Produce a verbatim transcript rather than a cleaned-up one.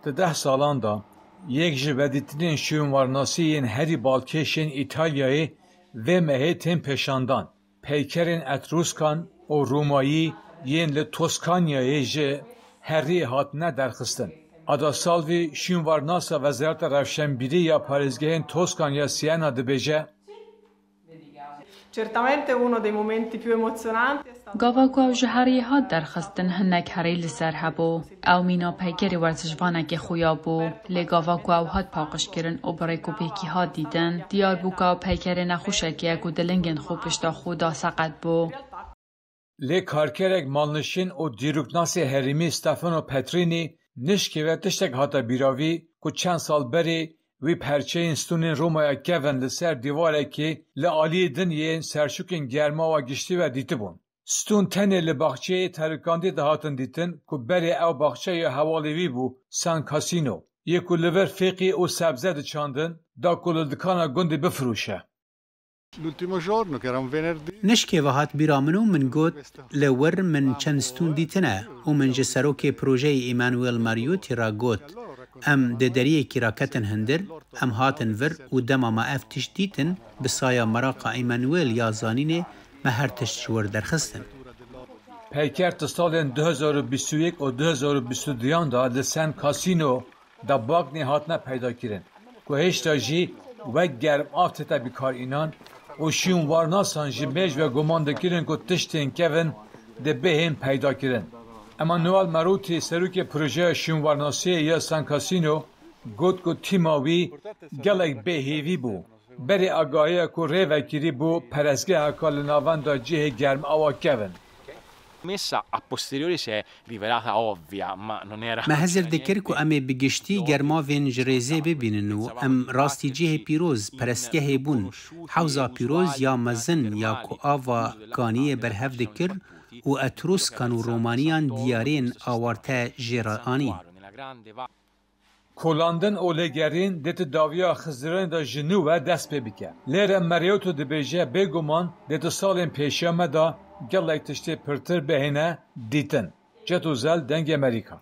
Di deh salan de yek ji vedîtinên şûnwarnasî yên herî balkêş yên Îtalyayê vê mehê tên pêşandan. Peykerên Etruskan û Romayî yên li Toskanyayê ji herî hatine derxistin. Ada Salvi, şûnwarnasa Wezareta Rewşenbîrî ya Parêzgehên Toskan ya Siena dibêje, Certamente uno dei momenti più emozionanti è stato Gava ku ew ji heriyê hat derxistin, hinek herî li ser hebû. Ew mîna peykerê werzişvanekê xuya bû. Lê gava ku ew hat paqijkirin û bi rêkopêkî hat dîtin, diyar bû ku ew peykerê nexweşekê ye ku di lingên xwe pişta xwe da seqet bû. Lê karkerek malnişîn û dîroknasê herêmî Stefano Petrini nişkê ve tiştek hate bîra wî ku çend sal berê wî perçeyên stûnên Romaya kevin li ser dîwarekê li aliyê din yên serşokên germawa giştî ve dîtibûn. Stûn tenê li baxçeyê terikandî dihatin dîtin ku berê ew baxçe ya hevalê wî bû, San Casino, yê ku li vir fêqî û sebze diçandin, da ku li dikana gundê bifiroşe. L'ultimo giorno, che era un venerdì, Nişkê ve hat bîra min û min got, li wir min çend stûn dîtine û min ji serokê projeyê Emmanuel Mariotti re got, em di deriyekî re ketin hundir, em hatin vir û dema me ev tişt dîtin, bi saya meraqa Emmanuel ya zanînê me her tişt ji wir derxistin. Peyker di salên du hezar û bîst û yek û du hezar û bîst û duyan de li San Casino de bagnê hatine peydakirin ku hêşta jî wek germav tête bîkarînan û şûnwarnasan ji mêj ve guman dikirin ku tiştên kevin dê bihên peydakirin. Emmanuel Marotti, serokê projeya şûnwarnasiyê ya San Casino, got ku tîma wî gelek bêhêvî bû. Berê agahiya ku rê vekirî bû perestgeheka li navenda cihê germawa kevin. Messa a posteriori si è rivelata ovvia, ma non era. Me hizir dikir ku em ê bi giştî germavên ji rêzê bibînin û em rastî cihê pîroz, perestgehê bûn. Hewza pîroz ya mezin ya ku ava kaniyê berhev dikir û Etruskan û Romaniyan diyarên awarte jê re anîn. Kolandin û lêgerîn dê di dawiya Xiziranê de ji nû ve dest pê bike. Lê re Mariotti dibêje, bêguman dê di salên pêşiya me de gelek tiştê pirtir bihêne dîtin. Cet Ozel, Dengê Amerîka.